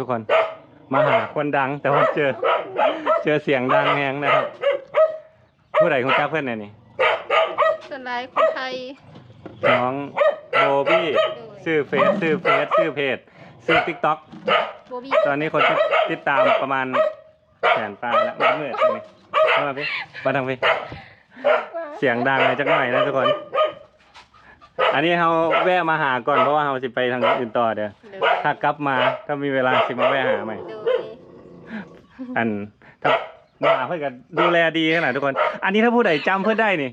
ທຸກຄົນ ມາຫາຄົນດັງ ແຕ່ວ່າເຈີ ເຈີສຽງດັງແຮງນະຄັບ. ຜູ້ໃດຮູ້ຈັກເພິ່ນແດ່ນີ້? ສ່ວນຫຼາຍຄົນໄທ ນ້ອງໂບບີ ໂດຍ ຊື່ເຟສ ຊື່ເຟສ ຊື່ເພຈ ຊື່ຕິກຕັອກ ໂບບີ ຕອນນີ້ຄົນຕິດ ຕິດຕາມປະມານແສນປາຍລະ ມືດນີ້ ມາພີ່ ມາທາງພີ່ ສຽງດັງຈັກໜ້ອຍນະທຸກຄົນ. ອັນນີ້ເຮົາແວະມາຫາກ່ອນ ເພາະວ່າເຮົາຊິໄປທາງອື່ນຕໍ່ເດີ ໂດຍ ຖ້າກັບມາ ຖ້າມີເວລາຊິມາແວະຫາໃໝ່ ໂດຍ ອັນ ຖ້າ ໝາເພິ່ນກໍດູແລດີຂະໜາດທຸກຄົນ. ອັນນີ້ຖ້າຜູ້ໃດຈຳເພິ່ນໄດ້ນີ້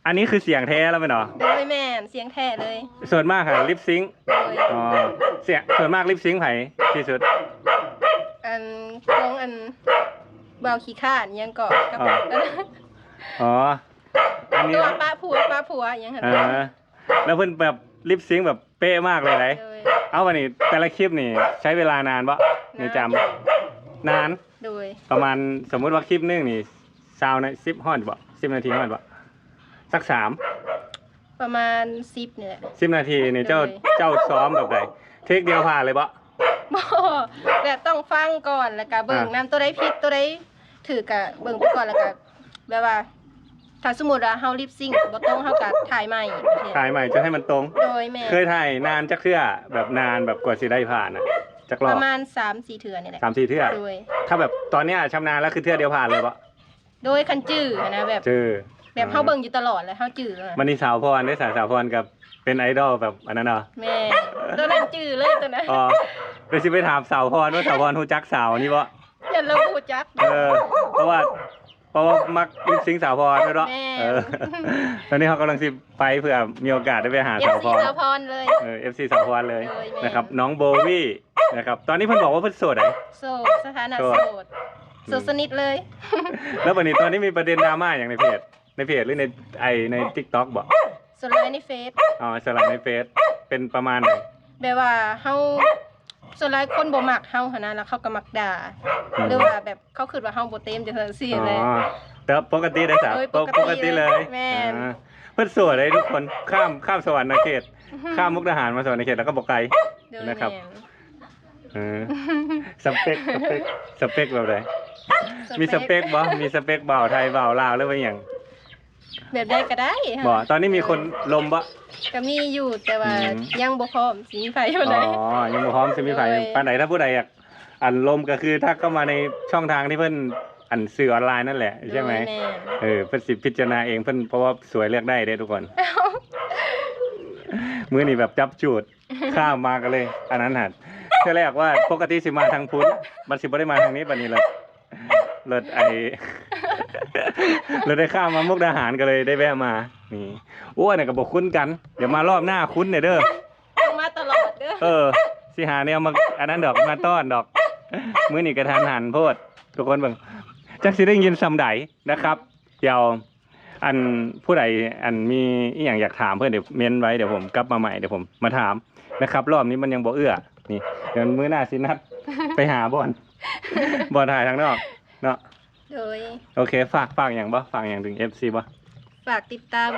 ອັນນີ້ຄືສຽງແທ້ແລ້ວແມ່ນບໍ່? ໂດຍ ແມ່ນ ສຽງແທ້ເລີຍ. ສ່ວນມາກຫາລິບຊິງ ໂດຍ ອໍ ສຽງ ສ່ວນມາກລິບຊິງໃຜທີ່ສຸດ? ອັນ ຂອງອັນ ບ່າວຂີ້ຄ້ານຫຍັງເກາະ ກັບ ອໍ ອັນນີ້ ຕົວປະຜົວ ປະຜົວຫຍັງຫັ້ນ ເອີ ແລ້ວເພິ່ນແບບລິບຊິງແບບເປະມາກເລີຍໃດ. ໂດຍ ເອົາ ບັດນີ້ແຕ່ລະຄລິບນີ້ໃຊ້ເວລານານບໍ່? ໃນຈຳ ນານ ນານ ໂດຍ ປະມານ ສົມມຸດວ່າຄລິບໜຶ່ງນີ້ຊາວນາ ສິບຮອດບໍ່? ສິບນາທີຮອດບໍ່? ສັກສາມ ປະມານສິບນີ້ແຫຼະ ສິບນາທີນີ້ ໂດຍ ເຈົ້າ ເຈົ້າຊ້ອມແບບໃດ? ເທກດຽວຜ່ານເລີຍບໍ່? ບໍ່ ແບບຕ້ອງຟັງກ່ອນ ແລ້ວກະເບິ່ງ ອ່າ ນຳ ໂຕໃດຜິດ ໂຕໃດຖືກກະເບິ່ງໄປກ່ອນ ແລ້ວກະ ແບບວ່າ ຖ້າສົມມຸດວ່າເຮົາລິບຊິງບໍ່ຕົງ ເຮົາກໍຖ່າຍໃໝ່ ຖ່າຍໃໝ່ຈົນໃຫ້ມັນຕົງ. ໂດຍ ແມ່ນ. ເຄີຍຖ່າຍນານຈັກເທື່ອ? ແບບນານ ແບບກວ່າຊິໄດ້ຜ່ານນະ ຈັກຮອບ? ປະມານສາມສີ່ເທື່ອນີ້ແຫຼະ. ສາມສີ່ເທື່ອ? ໂດຍ. ຖ້າແບບຕອນເນີ້ຍຊຳນານແລ້ວ ຄືເທື່ອດຽວຜ່ານເລີຍບໍ່? ໂດຍ ຄັນຈື່ຫັ້ນນະ ແບບ ຈື່ ແບບເຮົາເບິ່ງຢູ່ຕະຫຼອດແລ້ວເຮົາຈື່. ບັດນີ້ສາວພອນເດ້ ສາ ສາວພອນກໍເປັນໄອດອລແບບອັນນັ້ນເນາະ. ແມ່ນ. ໂຕນັ້ນຈື່ເລີຍໂຕນັ້ນ. ອໍ ດຽວຊິໄປຖາມສາວພອນວ່າ ສາວພອນຮູ້ຈັກສາວນີ້ບໍ່? ຢ້ານລາວບໍ່ຮູ້ຈັກ. ເອີ ເພາະວ່າ ເພາະວ່າມັກລິບຊິງສາວພອນແມ່ນບໍ່? ແມ່ນ. ເອີ ຕອນນີ້ເຮົາກຳລັງຊິໄປ ເພື່ອມີໂອກາດໄດ້ໄປຫາສາວພອນ ເອັຟຊີສາວພອນເລີຍ. ເອີ ເອັຟຊີສາວພອນເລີຍ ໂດຍ ແມ່ນ ນະຄັບ ນ້ອງໂບວີ້ນະຄັບ. ຕອນນີ້ເພິ່ນບອກວ່າເພິ່ນໂສດໃດ໋. ໂສດ ສະຖານະໂສດ ໂສດ ອືມ ໂສດສະໜິດເລີຍ. ແລ້ວບັດນີ້ຕອນນີ້ມີປະເດັນດຣາມາຫຍັງໃນເພຈ? ໃນເພຈ ຫຼື ໃນ ໄອ້ ໃນຕິກຕັອກບໍ່? ສ່ວນຫຼາຍໃນເຟສ. ອໍ ສ່ວນຫຼາຍໃນເຟສ ເປັນປະມານໃດ? ແບບວ່າເຮົາ ສ່ວນຫຼາຍຄົນບໍ່ມັກເຮົາຫັ້ນນະ ແລ້ວເຂົາກໍມັກດ່າ ອືມ ຫຼືວ່າແບບເຂົາຄິດວ່າເຮົາບໍ່ເຕັມ ຈັ່ງຊັ້ນຊີ້ແຫຼະ. ອໍ ແຕ່ປົກກະຕິໄດ້ສະ? ໂດຍ ປົກກະຕິ ປົກກະຕິເລີຍ. ແມ່ນ. ອ່າ ເພິ່ນສວຍເດ້ທຸກຄົນ ຂ້າມ ຂ້າມສະຫວັນນະເຂດ ຂ້າມມຸກດາຫານມາສະຫວັນນະເຂດ ແລ້ວກໍບໍ່ໄກ ໂດຍ ນະຄັບ. ແມ່ນ. ເອີ ສະເປັກ ສະເປັກ ສະເປັກແບບໃດ? ສະເປັກ ມີສະເປັກບໍ່? ມີສະເປັກບ່າວໄທ ບ່າວລາວ ຫຼືວ່າຫຍັງ? ແບບໃດກໍໄດ້. ບໍ່ ຕອນນີ້ມີຄົນລົມບໍ່? ກໍມີຢູ່ ແຕ່ວ່າ ອືມ ຍັງບໍ່ພ້ອມຊິມີໃຜປານໃດ. ອໍ ຍັງບໍ່ພ້ອມຊິມີໃຜ ໂດຍ ປານໃດ. ຖ້າຜູ້ໃດຢາກ ອັນ ລົມກໍຄືທັກເຂົ້າມາໃນຊ່ອງທາງທີ່ເພິ່ນ ອັນ ສື່ອອນລາຍນັ້ນແຫຼະ ໂດຍ ໃຊ່ໄໝ? ແມ່ນ. ເອີ ເພິ່ນຊິພິຈາລະນາເອງ ເພິ່ນ ເພາະວ່າສວຍເລືອກໄດ້ເດ້ທຸກຄົນ. ມື້ນີ້ແບບຈັບຈູດ ຂ້າມມາກໍເລີຍ ອັນນັ້ນຫັ້ນ ເທື່ອແລກວ່າປົກກະຕິຊິມາທາງພຸ້ນ ມັນຊິບໍ່ໄດ້ມາທາງນີ້ ບັດນີ້ລະ ລົດໄອ້ ລົດໄດ້ຂ້າມມາມຸກດາຫານ ກໍເລີຍໄດ້ແວະມານີ້. ໂອ້ ອັນນັ້ນກໍບໍ່ຄຸ້ນກັນ ດຽວມາລອບໜ້າຄຸ້ນແດ່ເດີ ຕ້ອງມາຕະຫຼອດເດີ. ເອີ ຊິຫາແນວມາອັນນັ້ນດອກ ມາຕ້ອນດອກ. ມື້ນີ້ກະທັນຫັນໂພດ ທຸກຄົນເບິ່ງ ຈັກຊິໄດ້ຍິນຊ່ຳໃດນະຄັບ. ດຽວ ອັນ ຜູ້ໃດ ອັນ ມີອີ່ຫຍັງຢາກຖາມເພິ່ນ ດຽວເມັ້ນໄວ້ ດຽວຜົມກັບມາໃໝ່ ດຽວຜົມມາຖາມນະຄັບ. ລອບນີ້ມັນຍັງບໍ່ເອື້ອ ນີ້ ດຽວມື້ໜ້າຊິນັດໄປຫາບ່ອນ ບ່ອນຖ່າຍທາງນອກເນາະ. ໂດຍ. ໂອເຄ ຝາກ ຝາກຫຍັງບໍ່? ຝາກຫຍັງເຖິງເອັຟຊີບໍ່? ຝາກຕິດຕາມ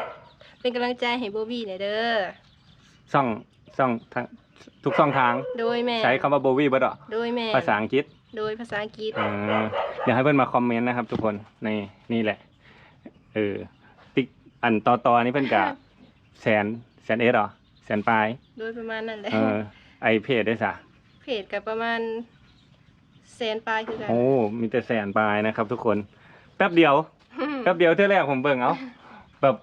ເປັນກຳລັງໃຈໃຫ້ໂບບີແດ່ເດີ. ຊ່ອງ ຊ່ອງທາງ ທຸກຊ່ອງທາງ. ໂດຍ ແມ່ນ. ໃຊ້ຄຳວ່າໂບວີເບິດເນາະ. ໂດຍ ແມ່ນ. ພາສາອັງກິດ. ໂດຍ ພາສາອັງກິດ. ເອີ ດຽວໃຫ້ເພິ່ນມາຄອມເມັນນະຄັບທຸກຄົນ. ນີ້ ນີ້ແຫຼະ ເອີ ຕິກ ອັນ ຕໍ່ໆ ນີ້ເພິ່ນກະແສນ ແສນເອັດເນາະ ແສນປາຍ. ໂດຍ ປະມານນັ້ນແຫຼະ. ເອີ ໄອ້ເພຈເດ້ສະ? ເພຈກະປະມານແສນປາຍຄືກັນ. ໂອ້ ມີແຕ່ແສນປາຍນະຄັບທຸກຄົນ. ແປັບດຽວ ແປັບດຽວ ເທື່ອແລກຜົມເບິ່ງ ເອົ້າ ແບບ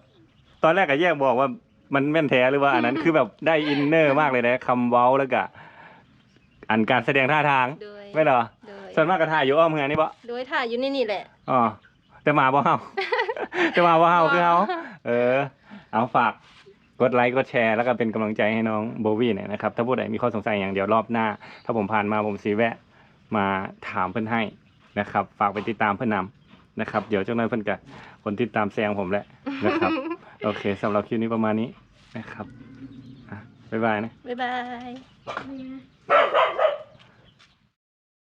ຕອນແລກກະແຍກບໍ່ອອກວ່າ ມັນແມ່ນແທ້ຫຼືວ່າອັນນັ້ນ ຄືແບບໄດ້ອິນເນີມາກເລີຍເດ້ ຄຳເວົ້າ ແລ້ວກະ ອັນ ການສະແດງທ່າທາງ. ໂດຍ. ແມ່ນບໍ່? ໂດຍ. ສ່ວນມາກກໍຖ່າຍຢູ່ອ້ອມເຮືອນນີ້ບໍ່? ໂດຍ ຖ່າຍຢູ່ໃນນີ້ແຫຼະ. ອໍ ແຕ່ໝາບໍ່ເຫົ່າ ແຕ່ໝາບໍ່ເຫົ່າຄືເຮົາ. ເອີ ເອົາ ຝາກກົດໄລກົດແຊ ແລ້ວກໍເປັນກຳລັງໃຈໃຫ້ນ້ອງໂບວີ້ແດ່ນະຄັບ. ຖ້າຜູ້ໃດມີຂໍ້ສົງໄສຫຍັງ ດຽວລອບໜ້າ ຖ້າຜົມຜ່ານມາ ຜົມຊິແວະມາຖາມເພິ່ນໃຫ້ ນະຄັບ. ຝາກໄປຕິດຕາມເພິ່ນນຳນະຄັບ. ດຽວຈັກໜ້ອຍເພິ່ນກະ ຄົນຕິດຕາມແຊງຜົມແຫຼະນະຄັບ. ໂອເຄ ສຳລັບຄລິບນີ້ປະມານນີ້ນະຄັບ. ອາ ບາຍບາຍນະ. ບາຍບາຍ.